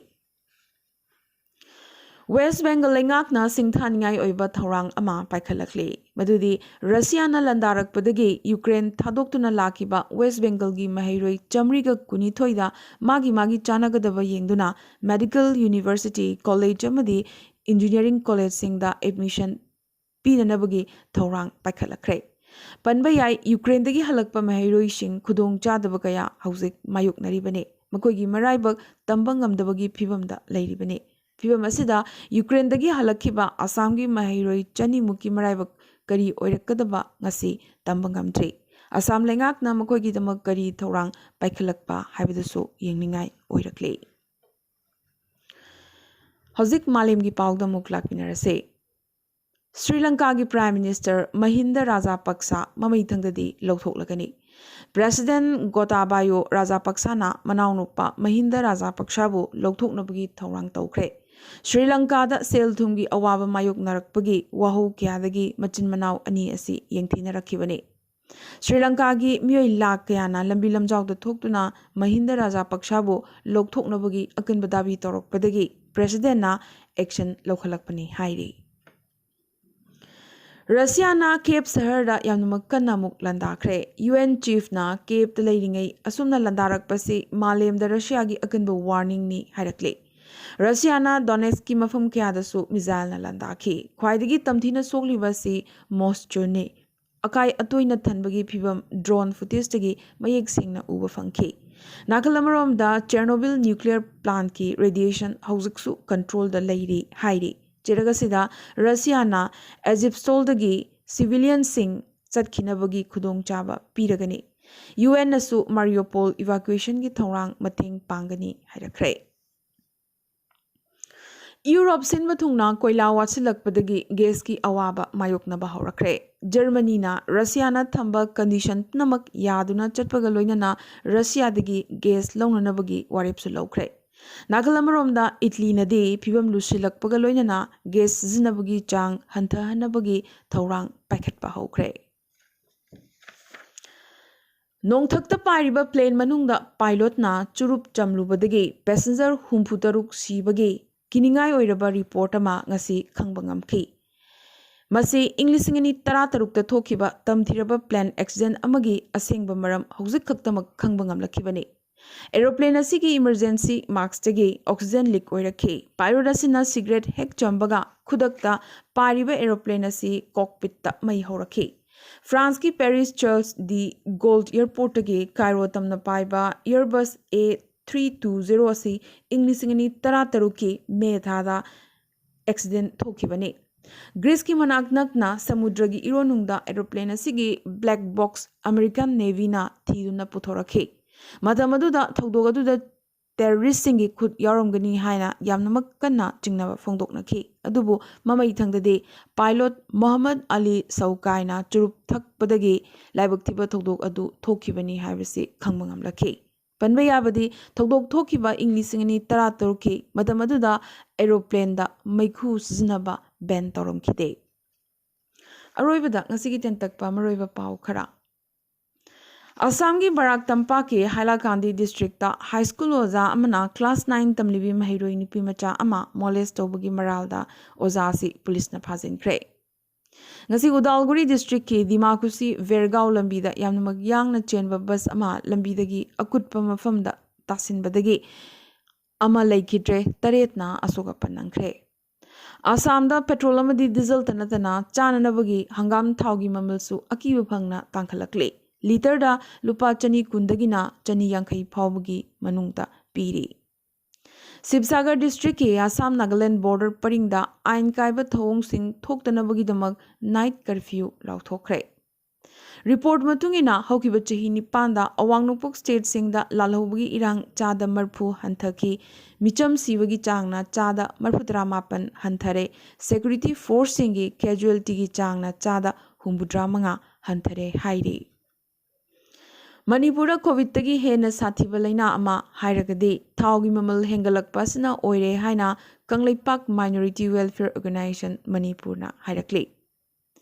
ꯋꯦꯁ꯭ꯠ ꯕꯦꯡꯒꯜ ꯂꯩꯉꯥꯛꯅ ꯁꯤꯡꯊꯥꯅꯤꯡꯉꯥꯏ ꯑꯣꯏꯕ ꯊꯧꯔꯥꯡ ꯑꯃ ꯄꯥꯏꯈꯠꯂꯛꯂꯤ, ꯃꯗꯨꯗꯤ ꯔꯁꯤꯌꯥꯅ ꯂꯥꯟꯗꯥꯔꯛꯄꯗꯒꯤ ꯌꯨꯀ꯭ꯔꯦꯟ ꯊꯥꯗꯣꯛꯇꯨꯅ ꯂꯥꯛꯈꯤꯕ ꯋꯦꯁ꯭ꯠ ꯕꯦꯡꯒꯜꯒꯤ ꯃꯍꯩꯔꯣꯏ ꯆꯥꯃꯔꯤꯒ ꯀꯨꯟꯅꯤꯊꯣꯏꯗ ꯃꯥꯒꯤ ꯃꯥꯒꯤ ꯆꯥꯟꯅꯒꯗꯕ ꯌꯦꯡꯗꯨꯅ ꯃꯦꯗꯤꯀꯦꯜ ꯌꯨꯅꯤꯚꯔꯁꯤꯇꯤ, ꯀꯣꯂꯦꯖ ꯑꯃꯗꯤ ꯏꯟꯖꯤꯅꯤꯌꯥꯔꯤꯡ ꯀꯣꯂꯦꯖꯁꯤꯡꯗ ꯑꯦꯗꯃꯤꯁꯟ ꯄꯤꯅꯅꯕꯒꯤ ꯊꯧꯔꯥꯡ ꯄꯥꯏꯈꯠꯂꯛꯈ꯭ꯔꯦ꯫ ꯄꯟꯕ ꯌꯥꯏ, ꯌꯨꯀ꯭ꯔꯦꯟꯗꯒꯤ ꯍꯜꯂꯛꯄ ꯃꯍꯩꯔꯣꯏꯁꯤꯡ ꯈꯨꯗꯣꯡ ꯆꯥꯗꯕ ꯀꯌꯥ ꯍꯧꯖꯤꯛ ꯃꯥꯌꯣꯛꯅꯔꯤꯕꯅꯤ꯫ ꯃꯈꯣꯏꯒꯤ ꯃꯔꯥꯏꯕꯛ ꯇꯝꯕ ꯉꯝꯗꯕꯒꯤ ꯐꯤꯕꯝꯗ ꯂꯩꯔꯤꯕꯅꯤ꯫ ꯐꯤꯕꯝ ꯑꯁꯤꯗ ꯌꯨꯀ꯭ꯔꯦꯟꯗꯒꯤ ꯍꯜꯂꯛꯈꯤꯕ ꯑꯁꯥꯝꯒꯤ ꯃꯍꯩꯔꯣꯏ ꯆꯅꯤꯃꯨꯛꯀꯤ ꯃꯔꯥꯏꯕꯛ ꯀꯔꯤ ꯑꯣꯏꯔꯛꯀꯗꯕ ꯉꯁꯤ ꯇꯝꯕ ꯉꯝꯗ꯭ꯔꯤ꯫ ꯑꯁꯥꯝ ꯂꯩꯉꯥꯛꯅ ꯃꯈꯣꯏꯒꯤꯗꯃꯛ ꯀꯔꯤ ꯊꯧꯔꯥꯡ ꯄꯥꯏꯈꯠꯂꯛꯄ ꯍꯥꯏꯕꯗꯨꯁꯨ ꯌꯦꯡꯅꯤꯡꯉꯥꯏ ꯑꯣꯏꯔꯛꯂꯤ꯫ ꯍꯧꯖꯤꯛ ꯃꯥꯂꯦꯝꯒꯤ ꯄꯥꯎꯗ ꯑꯃꯨꯛ ꯂꯥꯛꯃꯤꯟꯅꯔꯁꯤ꯫ ꯁ꯭ꯔꯤ ꯂꯪꯀꯥꯒꯤ ꯄ꯭ꯔꯥꯏꯝ ꯃꯤꯅꯤꯁꯇꯔ ꯃꯍꯤꯟꯗ ꯔꯥꯖꯥꯄꯛꯁꯥ ꯃꯃꯩꯊꯪꯗꯗꯤ ꯂꯧꯊꯣꯛꯂꯒꯅꯤ꯫ ꯄ꯭ꯔꯦꯁꯤꯗꯦꯟꯠ ꯒꯣꯇꯥꯕꯥꯌꯣ ꯔꯥꯖꯥꯄꯛꯁꯥꯅ ꯃꯅꯥꯎꯅꯨꯄꯥ ꯃꯍꯤꯟꯗ ꯔꯥꯖꯥꯄꯛꯁꯥꯕꯨ ꯂꯧꯊꯣꯛꯅꯕꯒꯤ ꯊꯧꯔꯥꯡ ꯇꯧꯈ꯭ꯔꯦ꯫ ꯁ꯭ꯔꯤ ꯂꯪꯀꯥꯗ ꯁꯦꯜ ꯊꯨꯝꯒꯤ ꯑꯋꯥꯕ ꯃꯥꯌꯣꯛꯅꯔꯛꯄꯒꯤ ꯋꯥꯍꯧ ꯀꯌꯥꯗꯒꯤ ꯃꯆꯤꯟ ꯃꯅꯥꯎ ꯑꯅꯤ ꯑꯁꯤ ꯌꯦꯡꯊꯤꯅꯔꯛꯈꯤꯕꯅꯤ꯫ ꯁ꯭ꯔꯤ ꯂꯪꯀꯥꯒꯤ ꯃꯤꯑꯣꯏ ꯂꯥꯈ ꯀꯌꯥꯅ ꯂꯝꯕꯤ ꯂꯝꯖꯥꯎꯗ ꯊꯣꯛꯇꯨꯅ ꯃꯍꯤꯟꯗ ꯔꯥꯖꯥ ꯄꯛꯁꯥꯕꯨ ꯂꯧꯊꯣꯛꯅꯕꯒꯤ ꯑꯀꯟꯕ ꯗꯥꯕꯤ ꯇꯧꯔꯛꯄꯗꯒꯤ ꯄ꯭ꯔꯦꯁꯤꯗꯦꯟꯅ ꯑꯦꯛꯁꯟ ꯂꯧꯈꯠꯂꯛꯄꯅꯤ ꯍꯥꯏꯔꯤ꯫ ꯔꯁꯤꯌꯥꯅ ꯀꯤꯌꯦꯚ ꯁꯍꯔꯗ ꯌꯥꯝꯅꯃꯛ ꯀꯟꯅ ꯑꯃꯨꯛ ꯂꯥꯟꯗꯥꯈ꯭ꯔꯦ꯫ ꯌꯨ ꯑꯦꯟ ꯆꯤꯐꯅ ꯀꯤꯌꯦꯚꯇ ꯂꯩꯔꯤꯉꯩ ꯑꯁꯨꯝꯅ ꯂꯥꯟꯗꯥꯔꯛꯄꯁꯤ ꯃꯥꯂꯦꯝꯗ ꯔꯁꯤꯌꯥꯒꯤ ꯑꯀꯟꯕ ꯋꯥꯔꯅꯤꯡꯅꯤ ꯍꯥꯏꯔꯛꯂꯤ꯫ ꯔꯁꯤꯌꯥꯅ ꯗꯣꯅꯦꯠꯁꯀꯤ ꯃꯐꯝ ꯀꯌꯥꯗꯁꯨ ꯃꯤꯖꯥꯏꯜꯅ ꯂꯥꯟꯗꯥꯈꯤ꯫ ꯈ꯭ꯋꯥꯏꯗꯒꯤ ꯇꯝꯊꯤꯅ ꯁꯣꯛꯂꯤꯕꯁꯤ ꯃꯣꯁꯆꯨꯅꯤ꯫ ꯑꯀꯥꯏ ꯑꯇꯣꯏꯅ ꯊꯟꯕꯒꯤ ꯐꯤꯚꯝ ꯗ꯭ꯔꯣꯟ ꯐꯨꯇꯦꯖꯇꯒꯤ ꯃꯌꯦꯛ ꯁꯦꯡꯅ ꯎꯕ ꯐꯪꯈꯤ꯫ ꯅꯥꯀꯜ ꯑꯃꯔꯣꯝꯗ ꯆꯦꯔꯅꯣꯕꯤꯜ ꯅ꯭ꯌꯨꯀ꯭ꯂꯤꯌꯔ ꯄ꯭ꯂꯥꯟꯠꯀꯤ ꯔꯦꯗꯤꯌꯦꯁꯟ ꯍꯧꯖꯤꯛꯁꯨ ꯀꯟꯇ꯭ꯔꯣꯜꯗ ꯂꯩꯔꯤ ꯍꯥꯏꯔꯤ꯫ ꯆꯦꯔꯛ ꯑꯁꯤꯗ ꯔꯁꯤꯌꯥꯅ ꯑꯦꯖꯤꯞꯁꯣꯜꯗꯒꯤ ꯁꯤꯚꯤꯂꯤꯌꯟꯁꯤꯡ ꯆꯠꯈꯤꯅꯕꯒꯤ ꯈꯨꯗꯣꯡꯆꯥꯕ ꯄꯤꯔꯒꯅꯤ꯫ ꯌꯨ ꯑꯦꯟꯅꯁꯨ ꯃꯥꯔꯤꯌꯣꯄꯣꯜ ꯏꯚꯥꯀ꯭ꯌꯨꯌꯦꯁꯟꯒꯤ ꯊꯧꯔꯥꯡ ꯃꯇꯦꯡ ꯄꯥꯡꯒꯅꯤ ꯍꯥꯏꯔꯛꯈ꯭ꯔꯦ꯫ ꯌꯨꯔꯣꯞ ꯁꯤꯟꯕ ꯊꯨꯡꯅ ꯀꯣꯏꯂꯥ ꯋꯥꯠꯁꯤꯜꯂꯛꯄꯗꯒꯤ ꯒꯦꯁꯀꯤ ꯑꯋꯥꯕ ꯃꯥꯌꯣꯛꯅꯕ ꯍꯧꯔꯛꯈ꯭ꯔꯦ꯫ ꯖꯔꯃꯅꯤꯅ ꯔꯁꯤꯌꯥꯅ ꯊꯝꯕ ꯀꯟꯗꯤꯁꯟ ꯄꯨꯝꯅꯃꯛ ꯌꯥꯗꯨꯅ ꯆꯠꯄꯒ ꯂꯣꯏꯅꯅ ꯔꯁꯤꯌꯥꯗꯒꯤ ꯒꯦꯁ ꯂꯧꯅꯅꯕꯒꯤ ꯋꯥꯔꯦꯞꯁꯨ ꯂꯧꯈ꯭ꯔꯦ꯫ ꯅꯥꯀꯜ ꯑꯃꯔꯣꯝꯗ ꯏꯠꯂꯤꯅꯗꯤ ꯐꯤꯕꯝ ꯂꯨꯁꯤꯜꯂꯛꯄꯒ ꯂꯣꯏꯅꯅ ꯒꯦꯁ ꯁꯤꯖꯤꯟꯅꯕꯒꯤ ꯆꯥꯡ ꯍꯟꯊꯍꯟꯅꯕꯒꯤ ꯊꯧꯔꯥꯡ ꯄꯥꯏꯈꯠꯄ ꯍꯧꯈ꯭ꯔꯦ꯫ ꯅꯣꯡꯊꯛꯇ ꯄꯥꯏꯔꯤꯕ ꯄ꯭ꯂꯦꯟ ꯃꯅꯨꯡꯗ ꯄꯥꯏꯂꯣꯠꯅ ꯆꯨꯔꯨꯞ ꯆꯝꯂꯨꯕꯗꯒꯤ ꯄꯦꯁꯦꯟꯖꯔ ꯍꯨꯝꯐꯨ ꯇꯔꯨꯛ ꯁꯤꯕꯒꯤ ꯀꯤꯅꯤꯡꯉꯥꯏ ꯑꯣꯏꯔꯕ ꯔꯤꯄꯣꯔꯠ ꯑꯃ ꯉꯁꯤ ꯈꯪꯕ ꯉꯝꯈꯤ꯫ ꯃꯁꯤ ꯏꯪ ꯂꯤꯁꯤꯡ ꯑꯅꯤ ꯇꯔꯥ ꯇꯔꯨꯛꯇ ꯊꯣꯛꯈꯤꯕ ꯇꯝꯊꯤꯔꯕ ꯄ꯭ꯂꯦꯟ ꯑꯦꯛꯁꯤꯗꯦꯟ ꯑꯃꯒꯤ ꯑꯁꯦꯡꯕ ꯃꯔꯝ ꯍꯧꯖꯤꯛ ꯈꯛꯇꯃꯛ ꯈꯪꯕ ꯉꯝꯂꯛꯈꯤꯕꯅꯤ꯫ ꯑꯦꯔꯣꯄ꯭ꯂꯦꯟ ꯑꯁꯤꯒꯤ ꯏꯃꯔꯖꯦꯟꯁꯤ ꯃꯥꯛꯁꯇꯒꯤ ꯑꯣꯛꯁꯤꯖꯦꯟ ꯂꯤꯛ ꯑꯣꯏꯔꯛꯈꯤ꯫ ꯄꯥꯏꯂꯣꯠ ꯑꯁꯤꯅ ꯁꯤꯒꯔꯦꯠ ꯍꯦꯛ ꯆꯝꯕꯒ ꯈꯨꯗꯛꯇ ꯄꯥꯏꯔꯤꯕ ꯑꯦꯔꯣꯄ꯭ꯂꯦꯟ ꯑꯁꯤ ꯀꯣꯛꯄꯤꯠꯇ ꯃꯩ ꯍꯧꯔꯛꯈꯤ꯫ ꯐ꯭ꯔꯥꯟꯁꯀꯤ ꯄꯦꯔꯤꯁ ꯆꯥꯔꯜꯁ ꯗꯤ ꯒꯣꯜ ꯑꯦꯌꯔꯄꯣꯔꯠꯇꯒꯤ ꯀꯥꯏꯔꯣ ꯇꯝꯅ ꯄꯥꯏꯕ ꯑꯦꯌꯔꯕꯁ ꯑꯦ ꯊ꯭ꯔꯤ ꯇꯨ ꯖꯦꯔꯣ ꯑꯁꯤ ꯏꯪ ꯂꯤꯁꯤꯡ ꯑꯅꯤ ꯇꯔꯥ ꯇꯔꯨꯛꯀꯤ ꯃꯦ ꯊꯥꯗ ꯑꯦꯛꯁꯤꯗꯦꯟ ꯊꯣꯛꯈꯤꯕꯅꯤ꯫ ꯒ꯭ꯔꯤꯁꯀꯤ ꯃꯅꯥꯛ ꯅꯛꯅ ꯁꯃꯨꯗ꯭ꯔꯒꯤ ꯏꯔꯣꯟꯅꯨꯡꯗ ꯑꯦꯔꯣꯄ꯭ꯂꯦꯟ ꯑꯁꯤꯒꯤ ꯕ꯭ꯂꯦꯛ ꯕꯣꯛꯁ ꯑꯃꯦꯔꯤꯀꯥꯟ ꯅꯦꯚꯤꯅ ꯊꯤꯗꯨꯅ ꯄꯨꯊꯣꯔꯛꯈꯤ꯫ ꯃꯇꯝ ꯑꯗꯨꯗ ꯊꯧꯗꯣꯛ ꯑꯗꯨꯗ ꯇꯦꯔꯣꯔꯤꯁꯁꯤꯡꯒꯤ ꯈꯨꯠ ꯌꯥꯎꯔꯝꯒꯅꯤ ꯍꯥꯏꯅ ꯌꯥꯝꯅꯃꯛ ꯀꯟꯅ ꯆꯤꯡꯅꯕ ꯐꯣꯡꯗꯣꯛꯅꯈꯤ꯫ ꯑꯗꯨꯕꯨ ꯃꯃꯩ ꯊꯪꯗꯗꯤ ꯄꯥꯏꯂꯣꯠ ꯃꯣꯍꯝꯃꯗ ꯑꯂꯤ ꯁꯧꯀꯥꯏꯅ ꯆꯨꯔꯨꯞ ꯊꯛꯄꯗꯒꯤ ꯂꯥꯏꯕꯛ ꯊꯤꯕ ꯊꯧꯗꯣꯛ ꯑꯗꯨ ꯊꯣꯛꯈꯤꯕꯅꯤ ꯍꯥꯏꯕꯁꯤ ꯈꯪꯕ ꯉꯝꯂꯛꯈꯤ꯫ ꯄꯟꯕ ꯌꯥꯕꯗꯤ, ꯊꯧꯗꯣꯛ ꯊꯣꯛꯈꯤꯕ ꯏꯪ ꯂꯤꯁꯤꯡ ꯑꯅꯤ ꯇꯔꯥ ꯇꯔꯨꯛꯀꯤ ꯃꯇꯝ ꯑꯗꯨꯗ ꯑꯦꯔꯣꯄ꯭ꯂꯦꯟꯗ ꯃꯩꯈꯨ ꯁꯤꯖꯤꯟꯅꯕ ꯕꯦꯟ ꯇꯧꯔꯝꯈꯤꯗꯦ꯫ ꯑꯔꯣꯏꯕꯗ ꯉꯁꯤꯒꯤ ꯇꯦꯟꯇꯛꯄ ꯃꯔꯨꯑꯣꯏꯕ ꯄꯥꯎ ꯈꯔ꯫ ꯑꯁꯥꯝꯒꯤ ꯕꯔꯥꯛ ꯇꯝꯄꯥꯛꯀꯤ ꯍꯥꯏꯂꯥꯀꯥꯟꯗꯤ ꯗꯤꯁꯇ꯭ꯔꯤꯛꯇ ꯍꯥꯏ ꯁ꯭ꯀꯨꯜ ꯑꯣꯖꯥ ꯑꯃꯅ ꯀ꯭ꯂꯥꯁ ꯅꯥꯏꯟ ꯇꯝꯂꯤꯕꯤ ꯃꯍꯩꯔꯣꯏ ꯅꯨꯄꯤ ꯃꯆꯥ ꯑꯃ ꯃꯣꯂꯦꯁ ꯇꯧꯕꯒꯤ ꯃꯔꯥꯜꯗ ꯑꯣꯖꯥ ꯑꯁꯤ ꯄꯨꯂꯤꯁꯅ ꯐꯥꯖꯤꯟꯈ꯭ꯔꯦ꯫ ꯉꯁꯤ ꯎꯗꯥꯜꯒꯨꯔꯤ ꯗꯤꯁꯇ꯭ꯔꯤꯛꯀꯤ ꯗꯤꯃꯥꯀꯨꯁꯤ ꯚꯦꯔꯒꯥꯎ ꯂꯝꯕꯤꯗ ꯌꯥꯝꯅꯃꯛ ꯌꯥꯡꯅ ꯆꯦꯟꯕ ꯕꯁ ꯑꯃ ꯂꯝꯕꯤꯗꯒꯤ ꯑꯀꯨꯠꯄ ꯃꯐꯝꯗ ꯇꯥꯁꯤꯟꯕꯗꯒꯤ ꯑꯃ ꯂꯩꯈꯤꯗ꯭ꯔꯦ, ꯇꯔꯦꯠꯅ ꯑꯁꯣꯛ ꯑꯄꯟ ꯅꯪꯈ꯭ꯔꯦ꯫ ꯑꯁꯥꯝꯗ ꯄꯦꯇ꯭ꯔꯣꯜ ꯑꯃꯗꯤ ꯗꯤꯖꯜꯇ ꯅꯠꯇꯅ ꯆꯥꯅꯅꯕꯒꯤ ꯍꯪꯒꯥꯝ ꯊꯥꯎꯒꯤ ꯃꯃꯜꯁꯨ ꯑꯀꯤꯕ ꯐꯪꯅ ꯇꯥꯡꯈꯠꯂꯛꯂꯤ꯫ ꯂꯤꯇꯔꯗ ꯂꯨꯄꯥ ꯆꯅꯤ ꯀꯨꯟꯗꯒꯤꯅ ꯆꯅꯤ ꯌꯥꯡꯈꯩ ꯐꯥꯎꯕꯒꯤ ꯃꯅꯨꯡꯗ ꯄꯤꯔꯤ꯫ ꯁꯤꯕꯁꯥꯒꯔ ꯗꯤꯁꯇ꯭ꯔꯤꯛꯀꯤ ꯑꯁꯥꯝ ꯅꯥꯒꯥꯂꯦꯟ ꯕꯣꯔꯗꯔ ꯄꯔꯤꯡꯗ ꯑꯥꯏꯟ ꯀꯥꯏꯕ ꯊꯧꯑꯣꯡꯁꯤꯡ ꯊꯣꯛꯇꯅꯕꯒꯤꯗꯃꯛ ꯅꯥꯏꯠ ꯀꯔꯐ꯭ꯌꯨ ꯂꯥꯎꯊꯣꯛꯈ꯭ꯔꯦ꯫ ꯔꯤꯄꯣꯔꯠ ꯃꯇꯨꯡ ꯏꯟꯅ ꯍꯧꯈꯤꯕ ꯆꯍꯤ ꯅꯤꯄꯥꯟꯗ ꯑꯋꯥꯡ ꯅꯣꯡꯄꯣꯛ ꯁ꯭ꯇꯦꯠꯁꯤꯡꯗ ꯂꯥꯜꯍꯧꯕꯒꯤ ꯏꯔꯥꯡ ꯆꯥꯗ ꯃꯔꯐꯨ ꯍꯟꯊꯈꯤ꯫ ꯃꯤꯆꯝ ꯁꯤꯕꯒꯤ ꯆꯥꯡꯅ ꯆꯥꯗ ꯃꯔꯐꯨꯇꯔꯥ ꯃꯥꯄꯟ ꯍꯟꯊꯔꯦ꯫ ꯁꯦꯀ꯭ꯌꯨꯔꯤꯇꯤ ꯐꯣꯔꯁꯁꯤꯡꯒꯤ ꯀꯦꯖꯨꯋꯦꯜꯇꯤꯒꯤ ꯆꯥꯡꯅ ꯆꯥꯗ ꯍꯨꯝꯐꯨꯇꯔꯥ ꯃꯉꯥ ꯍꯟꯊꯔꯦ ꯍꯥꯏꯔꯤ꯫ ꯃꯅꯤꯄꯨꯔꯗ ꯀꯣꯚꯤꯗꯇꯒꯤ ꯍꯦꯟꯅ ꯁꯥꯊꯤꯕ ꯂꯩꯅꯥ ꯑꯃ ꯍꯥꯏꯔꯒꯗꯤ ꯊꯥꯎꯒꯤ ꯃꯃꯜ ꯍꯦꯟꯒꯠꯂꯛꯄ ꯑꯁꯤꯅ ꯑꯣꯏꯔꯦ ꯍꯥꯏꯅ ꯀꯪꯂꯩꯄꯥꯛ ꯃꯥꯏꯅꯣꯔꯤꯇꯤ ꯋꯦꯜꯐꯤꯌꯔ ꯑꯣꯔꯒꯅꯥꯏꯖꯦꯁꯟ ꯃꯅꯤꯄꯨꯔꯅ ꯍꯥꯏꯔꯛꯂꯤ꯫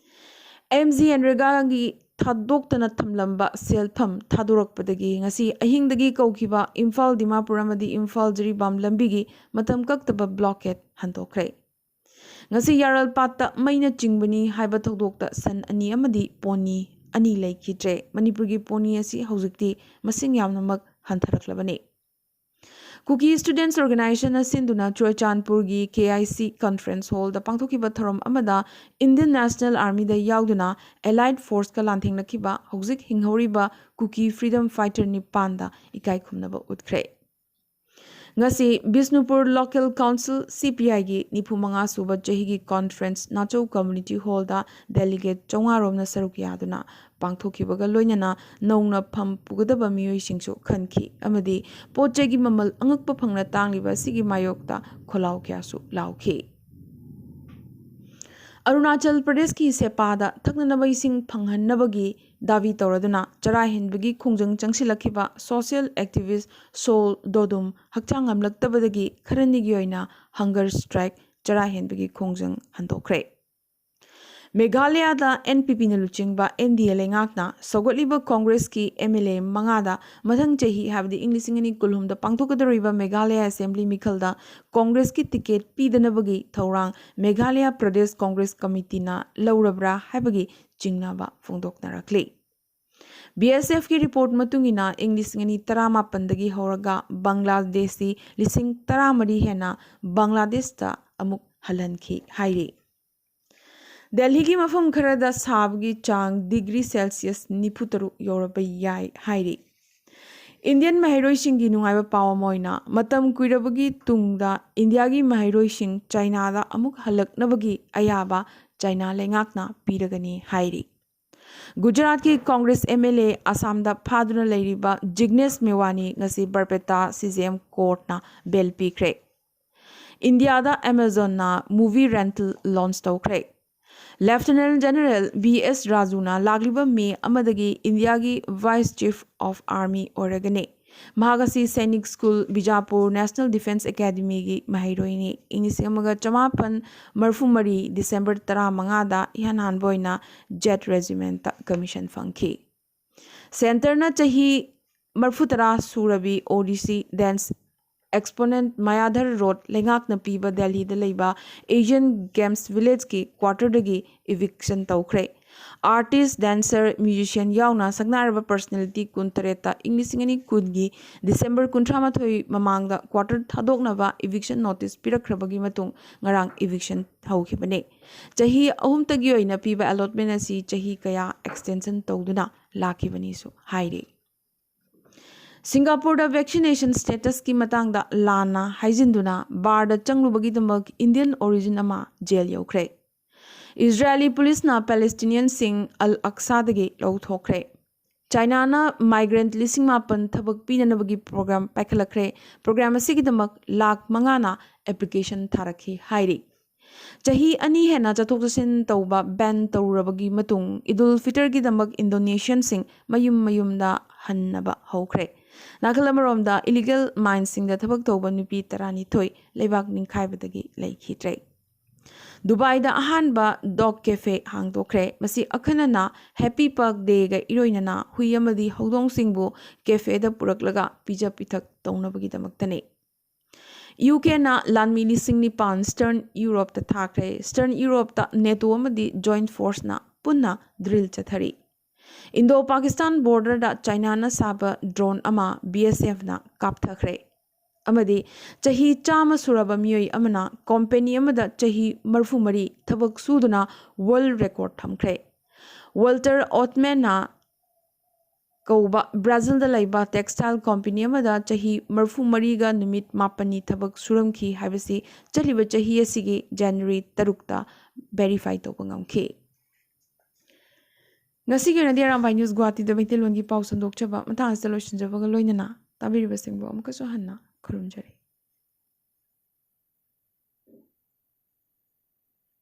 ꯑꯦꯝ ꯖꯤ ꯑꯦꯟꯔꯦꯒꯥꯒꯤ ꯊꯥꯗꯣꯛꯇꯅ ꯊꯝꯂꯝꯕ ꯁꯦꯜꯐꯝ ꯊꯥꯗꯣꯔꯛꯄꯗꯒꯤ ꯉꯁꯤ ꯑꯍꯤꯡꯗꯒꯤ ꯀꯧꯈꯤꯕ ꯏꯝꯐꯥꯜ ꯗꯤꯃꯥꯄꯨꯔ ꯑꯃꯗꯤ ꯏꯝꯐꯥꯜ ꯖꯤꯔꯤꯕꯥꯝ ꯂꯝꯕꯤꯒꯤ ꯃꯇꯝ ꯀꯛꯇꯕ ꯕ꯭ꯂꯣꯀꯦꯠ ꯍꯟꯗꯣꯛꯈ꯭ꯔꯦ꯫ ꯉꯁꯤ ꯌꯥꯔꯜꯄꯥꯠꯇ ꯃꯩꯅ ꯆꯤꯡꯕꯅꯤ ꯍꯥꯏꯕ ꯊꯧꯗꯣꯛꯇ ꯁꯟ ꯑꯅꯤ ꯑꯃꯗꯤ ꯄꯣꯅꯤ ꯑꯅꯤ ꯂꯩꯈꯤꯗ꯭ꯔꯦ꯫ ꯃꯅꯤꯄꯨꯔꯒꯤ ꯄꯣꯅꯤ ꯑꯁꯤ ꯍꯧꯖꯤꯛꯇꯤ ꯃꯁꯤꯡ ꯌꯥꯝꯅꯃꯛ ꯍꯟꯊꯔꯛꯂꯕꯅꯤ꯫ ꯀꯨꯀꯤ ꯁ꯭ꯇꯨꯗꯦꯟꯠꯁ ꯑꯣꯔꯒꯅꯥꯏꯖꯦꯁꯟꯅ ꯁꯤꯟꯗꯨꯅ ꯆꯨꯔꯆꯥꯟꯄꯨꯔꯒꯤ ꯀꯦ ꯑꯥꯏ ꯁꯤ ꯀꯟꯐꯔꯦꯟꯁ ꯍꯣꯜꯗ ꯄꯥꯡꯊꯣꯛꯈꯤꯕ ꯊꯧꯔꯝ ꯑꯃꯗ ꯏꯟꯗꯤꯌꯟ ꯅꯦꯁꯅꯦꯜ ꯑꯥꯔꯃꯤꯗ ꯌꯥꯎꯗꯨꯅ ꯑꯦꯂꯥꯏꯠ ꯐꯣꯔꯁꯀ ꯂꯥꯟꯊꯦꯡꯅꯈꯤꯕ ꯍꯧꯖꯤꯛ ꯍꯤꯡꯍꯧꯔꯤꯕ ꯀꯨꯀꯤ ꯐ꯭ꯔꯤꯗꯝ ꯐꯥꯏꯇꯔ ꯅꯤꯄꯥꯟꯗ ꯏꯀꯥꯏ ꯈꯨꯝꯅꯕ ꯎꯠꯈ꯭ꯔꯦ꯫ ꯉꯁꯤ ꯕꯤꯁꯅꯨꯄꯨꯔ ꯂꯣꯀꯦꯜ ꯀꯥꯎꯟꯁꯤꯜ ꯁꯤ ꯄꯤ ꯑꯥꯏꯒꯤ ꯅꯤꯐꯨ ꯃꯉꯥ ꯁꯨꯕ ꯆꯍꯤꯒꯤ ꯀꯟꯐꯔꯦꯟꯁ ꯅꯥꯆꯧ ꯀꯝꯃ꯭ꯌꯨꯅꯤꯇꯤ ꯍꯣꯜꯗ ꯗꯦꯂꯤꯒꯦꯠ ꯆꯥꯝꯃꯉꯥ ꯔꯣꯝꯅ ꯁꯔꯨꯛ ꯌꯥꯗꯨꯅ ꯄꯥꯡꯊꯣꯛꯈꯤꯕꯒ ꯂꯣꯏꯅꯅ ꯅꯧꯅ ꯐꯝ ꯄꯨꯒꯗꯕ ꯃꯤꯑꯣꯏꯁꯤꯡꯁꯨ ꯈꯟꯈꯤ ꯑꯃꯗꯤ ꯄꯣꯠ ꯆꯩꯒꯤ ꯃꯃꯜ ꯑꯉꯛꯄ ꯐꯪꯅ ꯇꯥꯡꯂꯤꯕ ꯑꯁꯤꯒꯤ ꯃꯥꯌꯣꯛꯇ ꯈꯣꯜꯂꯥꯎ ꯀꯌꯥꯁꯨ ꯂꯥꯎꯈꯤ꯫ ꯑꯔꯨꯅꯥꯆꯜ ꯄ꯭ꯔꯗꯦꯁꯀꯤ ꯁꯦꯄꯥꯗ ꯊꯛꯅꯅꯕ ꯏꯁꯤꯡ ꯐꯪꯍꯟꯅꯕꯒꯤ ꯗꯥꯕꯤ ꯇꯧꯔꯗꯨꯅ ꯆꯔꯥ ꯍꯦꯟꯕꯒꯤ ꯈꯣꯡꯖꯪ ꯆꯪꯁꯤꯜꯂꯛꯈꯤꯕ ꯁꯣꯁꯤꯌꯦꯜ ꯑꯦꯛꯇꯤꯚꯤꯁ꯭ꯠ ꯁꯣꯜ ꯗꯣꯗꯨꯝ ꯍꯛꯆꯥꯡ ꯉꯝꯂꯛꯇꯕꯗꯒꯤ ꯈꯔꯅꯤꯒꯤ ꯑꯣꯏꯅ ꯍꯪꯒꯔ ꯁ꯭ꯇ꯭ꯔꯥꯏꯛ, ꯆꯔꯥ ꯍꯦꯟꯕꯒꯤ ꯈꯣꯡꯖꯪ ꯍꯟꯗꯣꯛꯈ꯭ꯔꯦ꯫ ꯃꯦꯘꯥꯂꯌꯥꯗ ꯑꯦꯟ ꯄꯤ ꯄꯤꯅ ꯂꯨꯆꯤꯡꯕ ꯑꯦꯟ ꯗꯤ ꯑꯦ ꯂꯩꯉꯥꯛꯅ ꯁꯧꯒꯠꯂꯤꯕ ꯀꯣꯡꯒ꯭ꯔꯦꯁꯀꯤ ꯑꯦꯝ ꯑꯦꯜ ꯑꯦ ꯃꯉꯥꯗ ꯃꯊꯪ ꯆꯍꯤ, ꯍꯥꯏꯕꯗꯤ ꯏꯪ ꯂꯤꯁꯤꯡ ꯑꯅꯤ ꯀꯨꯟꯍꯨꯝꯗ ꯄꯥꯡꯊꯣꯛꯀꯗꯧꯔꯤꯕ ꯃꯦꯘꯥꯂꯌꯥ ꯑꯦꯁꯦꯝꯕ꯭ꯂꯤ ꯃꯤꯈꯜꯗ ꯀꯣꯡꯒ꯭ꯔꯦꯁꯀꯤ ꯇꯤꯀꯦꯠ ꯄꯤꯗꯅꯕꯒꯤ ꯊꯧꯔꯥꯡ ꯃꯦꯘꯥꯂꯌꯥ ꯄ꯭ꯔꯗꯦꯁ ꯀꯣꯡꯒ꯭ꯔꯦꯁ ꯀꯃꯤꯇꯤꯅ ꯂꯧꯔꯕ꯭ꯔꯥ ꯍꯥꯏꯕꯒꯤ ꯆꯤꯡꯅꯕ ꯐꯣꯡꯗꯣꯛꯅꯔꯛꯂꯤ꯫ ꯕꯤ ꯑꯦꯁ ꯑꯦꯐꯀꯤ ꯔꯤꯄꯣꯔꯠ ꯃꯇꯨꯡ ꯏꯟꯅ, ꯏꯪ ꯂꯤꯁꯤꯡ ꯑꯅꯤ ꯇꯔꯥꯃꯥꯄꯟꯗꯒꯤ ꯍꯧꯔꯒ ꯕꯪꯒ꯭ꯂꯥꯗꯦꯁꯤ ꯂꯤꯁꯤꯡ ꯇꯔꯥꯃꯔꯤ ꯍꯦꯟꯅ ꯕꯪꯒ꯭ꯂꯥꯗꯦꯁꯇ ꯑꯃꯨꯛ ꯍꯜꯍꯟꯈꯤ ꯍꯥꯏꯔꯤ꯫ ꯗꯦꯜꯍꯤꯒꯤ ꯃꯐꯝ ꯈꯔꯗ ꯁꯥꯕꯒꯤ ꯆꯥꯡ ꯗꯤꯒ꯭ꯔꯤ ꯁꯦꯜꯁꯤꯌꯁ ꯅꯤꯐꯨ ꯇꯔꯨꯛ ꯌꯧꯔꯕ ꯌꯥꯏ ꯍꯥꯏꯔꯤ꯫ ꯏꯟꯗꯤꯌꯟ ꯃꯍꯩꯔꯣꯏꯁꯤꯡꯒꯤ ꯅꯨꯡꯉꯥꯏꯕ ꯄꯥꯎ ꯑꯃ ꯑꯣꯏꯅ, ꯃꯇꯝ ꯀꯨꯏꯔꯕꯒꯤ ꯇꯨꯡꯗ ꯏꯟꯗꯤꯌꯥꯒꯤ ꯃꯍꯩꯔꯣꯏꯁꯤꯡ ꯆꯥꯏꯅꯥꯗ ꯑꯃꯨꯛ ꯍꯜꯂꯛꯅꯕꯒꯤ ꯑꯌꯥꯕ ꯆꯥꯏꯅꯥ ꯂꯩꯉꯥꯛꯅ ꯄꯤꯔꯒꯅꯤ ꯍꯥꯏꯔꯤ꯫ ꯒꯨꯖꯔꯥꯠꯀꯤ ꯀꯣꯡꯒ꯭ꯔꯦꯁ ꯑꯦꯝ ꯑꯦꯜ ꯑꯦ ꯑꯁꯥꯝꯗ ꯐꯥꯗꯨꯅ ꯂꯩꯔꯤꯕ ꯖꯤꯒꯅꯦꯁ ꯃꯦꯋꯥꯅꯤ ꯉꯁꯤ ꯕꯔꯄꯦꯇꯥ ꯁꯤ ꯖꯦ ꯑꯦꯝ ꯀꯣꯔꯠꯅ ꯕꯦꯜ ꯄꯤꯈ꯭ꯔꯦ꯫ ꯏꯟꯗꯤꯌꯥꯗ ꯑꯦꯃꯥꯖꯣꯟꯅ ꯃꯨꯚꯤ ꯔꯦꯟꯇꯜ ꯂꯣꯟꯆ ꯇꯧꯈ꯭ꯔꯦ꯫ ꯂꯦꯐꯇꯤꯅꯦꯟ ꯖꯦꯅꯔꯦꯜ ꯚꯤ ꯑꯦꯁ ꯔꯥꯖꯨꯅ ꯂꯥꯛꯂꯤꯕ ꯃꯦ ꯑꯃꯗꯒꯤ ꯏꯟꯗꯤꯌꯥꯒꯤ ꯚꯥꯏꯁ ꯆꯤꯐ ꯑꯣꯐ ꯑꯥꯔꯃꯤ ꯑꯣꯏꯔꯒꯅꯤ꯫ ꯃꯍꯥꯛ ꯑꯁꯤ ꯁꯩꯅꯤꯛ ꯁ꯭ꯀꯨꯜ, ꯕꯤꯖꯥꯄꯨꯔ ꯅꯦꯁꯅꯦꯜ ꯗꯤꯐꯦꯟꯁ ꯑꯦꯀꯥꯗꯃꯤꯒꯤ ꯃꯍꯩꯔꯣꯏꯅꯤ꯫ ꯏꯪ ꯂꯤꯁꯤꯡ ꯑꯃꯒ ꯆꯃꯥꯄꯟ ꯃꯔꯤꯐꯨ ꯃꯔꯤ ꯗꯤꯁꯦꯝꯕꯔ ꯇꯔꯥꯃꯉꯥꯗ ꯏꯍꯥꯟ ꯍꯥꯟꯕ ꯑꯣꯏꯅ ꯖꯦꯠ ꯔꯦꯖꯤꯃꯦꯟꯠꯇ ꯀꯃꯤꯁꯟ ꯐꯪꯈꯤ꯫ ꯁꯦꯟꯇꯔꯅ ꯆꯍꯤ ꯃꯔꯤꯐꯨꯇꯔꯥ ꯁꯨꯔꯕꯤ ꯑꯣꯗꯤꯁꯤ ꯗꯦꯟꯁ ꯑꯦꯛꯁꯄꯣꯅꯦꯟꯠ ꯃꯌꯥꯙꯔ ꯔꯣꯗ ꯂꯩꯉꯥꯛꯅ ꯄꯤꯕ ꯗꯦꯜꯂꯤꯗ ꯂꯩꯕ ꯑꯦꯁꯤꯌꯥꯟ ꯒꯦꯝꯁ ꯚꯤꯂꯦꯖꯀꯤ ꯀ꯭ꯋꯥꯔꯇꯔꯗꯒꯤ ꯏꯚꯤꯛꯁꯟ ꯇꯧꯈ꯭ꯔꯦ꯫ ꯑꯥꯔꯇꯤꯁ, ꯗꯦꯟꯁꯔ, ꯃ꯭ꯌꯨꯖꯤꯁꯤꯌꯥꯟ ꯌꯥꯎꯅ ꯁꯛꯅꯥꯏꯔꯕ ꯄꯔꯁꯅꯦꯂꯤꯇꯤ ꯀꯨꯟꯇꯔꯦꯠꯇ ꯏꯪ ꯂꯤꯁꯤꯡ ꯑꯅꯤ ꯀꯨꯟꯒꯤ ꯗꯤꯁꯦꯝꯕꯔ ꯀꯨꯟꯊ꯭ꯔꯥ ꯃꯥꯊꯣꯏ ꯃꯃꯥꯡꯗ ꯀ꯭ꯋꯥꯔꯇꯔ ꯊꯥꯗꯣꯛꯅꯕ ꯏꯚꯤꯛꯁꯟ ꯅꯣꯇꯤꯁ ꯄꯤꯔꯛꯈ꯭ꯔꯕꯒꯤ ꯃꯇꯨꯡ ꯉꯔꯥꯡ ꯏꯚꯤꯛꯁꯟ ꯍꯧꯈꯤꯕꯅꯤ꯫ ꯆꯍꯤ ꯑꯍꯨꯝꯇꯒꯤ ꯑꯣꯏꯅ ꯄꯤꯕ ꯑꯦꯂꯣꯠꯃꯦꯟ ꯑꯁꯤ ꯆꯍꯤ ꯀꯌꯥ ꯑꯦꯛꯁꯇꯦꯟꯁꯟ ꯇꯧꯗꯨꯅ ꯂꯥꯛꯈꯤꯕꯅꯤꯁꯨ ꯍꯥꯏꯔꯤ꯫ ꯁꯤꯡꯒꯥꯄꯨꯔꯗ ꯚꯦꯛꯁꯤꯅꯦꯁꯟ ꯁ꯭ꯇꯦꯇꯁꯀꯤ ꯃꯇꯥꯡꯗ ꯂꯥꯟꯅ ꯍꯥꯏꯖꯤꯟꯗꯨꯅ ꯕꯥꯔꯗ ꯆꯪꯂꯨꯕꯒꯤꯗꯃꯛ ꯏꯟꯗꯤꯌꯟ ꯑꯣꯔꯤꯖꯤꯟ ꯑꯃ ꯖꯦꯜ ꯌꯧꯈ꯭ꯔꯦ꯫ ꯏꯖꯔꯥꯌꯦꯂꯤ ꯄꯨꯂꯤꯁꯅ ꯄꯦꯂꯦꯁꯇꯤꯅꯤꯌꯟꯁꯤꯡ ꯑꯜ ꯑꯛꯁꯥꯗꯒꯤ ꯂꯧꯊꯣꯛꯈ꯭ꯔꯦ꯫ ꯆꯥꯏꯅꯥꯅ ꯃꯥꯏꯒ꯭ꯔꯦꯟꯠ ꯂꯤꯁꯤꯡ ꯃꯥꯄꯟ ꯊꯕꯛ ꯄꯤꯅꯅꯕꯒꯤ ꯄ꯭ꯔꯣꯒ꯭ꯔꯥꯝ ꯄꯥꯏꯈꯠꯂꯛꯈ꯭ꯔꯦ꯫ ꯄ꯭ꯔꯣꯒ꯭ꯔꯥꯝ ꯑꯁꯤꯒꯤꯗꯃꯛ ꯂꯥꯈ ꯃꯉꯥꯅ ꯑꯦꯄ꯭ꯂꯤꯀꯦꯁꯟ ꯊꯥꯔꯛꯈꯤ ꯍꯥꯏꯔꯤ꯫ ꯆꯍꯤ ꯑꯅꯤ ꯍꯦꯟꯅ ꯆꯠꯊꯣꯛ ꯆꯠꯁꯤꯟ ꯇꯧꯕ ꯕꯦꯟ ꯇꯧꯔꯨꯔꯕꯒꯤ ꯃꯇꯨꯡ ꯏꯗꯨꯜ ꯐꯤꯇꯔꯒꯤꯗꯃꯛ ꯏꯟꯗꯣꯅꯦꯁꯤꯌꯟꯁꯤꯡ ꯃꯌꯨꯝ ꯃꯌꯨꯝꯗ ꯍꯟꯅꯕ ꯍꯧꯈ꯭ꯔꯦ꯫ ꯅꯥꯀꯜ ꯑꯃꯔꯣꯝꯗ, ꯏꯂꯤꯒꯦꯜ ꯃꯥꯏꯟꯁꯤꯡꯗ ꯊꯕꯛ ꯇꯧꯕ ꯅꯨꯄꯤ ꯇꯔꯥꯅꯤꯊꯣꯏ ꯂꯩꯕꯥꯛ ꯅꯤꯡꯈꯥꯏꯕꯗꯒꯤ ꯂꯩꯈꯤꯗ꯭ꯔꯦ꯫ ꯗꯨꯕꯥꯏꯗ ꯑꯍꯥꯟꯕ ꯗꯣꯒ ꯀꯦꯐꯦ ꯍꯥꯡꯗꯣꯛꯈ꯭ꯔꯦ꯫ ꯃꯁꯤ ꯑꯈꯟꯅꯅ ꯍꯦꯄꯤ ꯄꯒ ꯗꯦꯒ ꯏꯔꯣꯏꯅꯅ ꯍꯨꯏ ꯑꯃꯗꯤ ꯍꯧꯗꯣꯡꯁꯤꯡꯕꯨ ꯀꯦꯐꯦꯗ ꯄꯨꯔꯛꯂꯒ ꯄꯤꯖ ꯄꯤꯊꯛ ꯇꯧꯅꯕꯒꯤꯗꯃꯛꯇꯅꯤ꯫ ꯌꯨ ꯀꯦꯅ ꯂꯥꯟꯃꯤ ꯂꯤꯁꯤꯡ ꯅꯤꯄꯥꯟ ꯁ꯭ꯇꯔꯟ ꯌꯨꯔꯣꯞꯇ ꯊꯥꯈ꯭ꯔꯦ꯫ ꯁ꯭ꯇꯔꯟ ꯌꯨꯔꯣꯞꯇ ꯅꯦꯇꯣ ꯑꯃꯗꯤ ꯖꯣꯏꯟꯠ ꯐꯣꯔꯁꯅ ꯄꯨꯟꯅ ꯗ꯭ꯔꯤꯜ ꯆꯠꯊꯔꯤ꯫ ꯏꯟꯗꯣ ꯄꯥꯀꯤꯁꯇꯥꯟ ꯕꯣꯔꯗꯔꯗ ꯆꯥꯏꯅꯥꯅ ꯁꯥꯕ ꯗ꯭ꯔꯣꯟ ꯑꯃ ꯕꯤ ꯑꯦꯁ ꯑꯦꯐꯅ ꯀꯥꯞꯊꯈ꯭ꯔꯦ꯫ ꯑꯃꯗꯤ ꯆꯍꯤ ꯆꯥꯝꯃ ꯁꯨꯔꯕ ꯃꯤꯑꯣꯏ ꯑꯃꯅ ꯀꯣꯝꯄꯦꯅꯤ ꯑꯃꯗ ꯆꯍꯤ ꯃꯔꯤꯐꯨ ꯃꯔꯤ ꯊꯕꯛ ꯁꯨꯗꯨꯅ ꯋꯥꯔꯜꯗ ꯔꯦꯀꯣꯔꯗ ꯊꯝꯈ꯭ꯔꯦ꯫ ꯋꯥꯜꯇꯔ ꯑꯣꯠꯃꯦꯟꯅ ꯀꯧꯕ ꯕ꯭ꯔꯥꯖꯤꯜꯗ ꯂꯩꯕ ꯇꯦꯛꯁꯇꯥꯏꯜ ꯀꯣꯝꯄꯦꯅꯤ ꯑꯃꯗ ꯆꯍꯤ ꯃꯔꯤꯐꯨ ꯃꯔꯤꯒ ꯅꯨꯃꯤꯠ ꯃꯥꯄꯟꯅꯤ ꯊꯕꯛ ꯁꯨꯔꯝꯈꯤ ꯍꯥꯏꯕꯁꯤ ꯆꯠꯂꯤꯕ ꯆꯍꯤ ꯑꯁꯤꯒꯤ ꯖꯅꯋꯥꯔꯤ ꯇꯔꯨꯛꯇ ꯚꯦꯔꯤꯐꯥꯏ ꯇꯧꯕ ꯉꯝꯈꯤ꯫ ꯉꯁꯤꯒꯤ ꯑꯣꯏꯅꯗꯤ ꯑꯔꯥꯝꯕꯥꯏ ꯅ꯭ꯌꯨꯁ ꯒꯨꯋꯥꯍꯥꯇꯤꯗ ꯃꯩꯇꯩꯂꯣꯟꯒꯤ ꯄꯥꯎ ꯁꯟꯗꯣꯛꯆꯕ ꯃꯇꯥꯡ ꯑꯁꯤꯗ ꯂꯣꯏꯁꯤꯟꯖꯕꯒ ꯂꯣꯏꯅꯅ ꯇꯥꯕꯤꯔꯤꯕꯁꯤꯡꯕꯨ ꯑꯃꯨꯛꯀꯁꯨ ꯍꯟꯅ ꯈꯨꯔꯨꯝꯖꯔꯤ꯫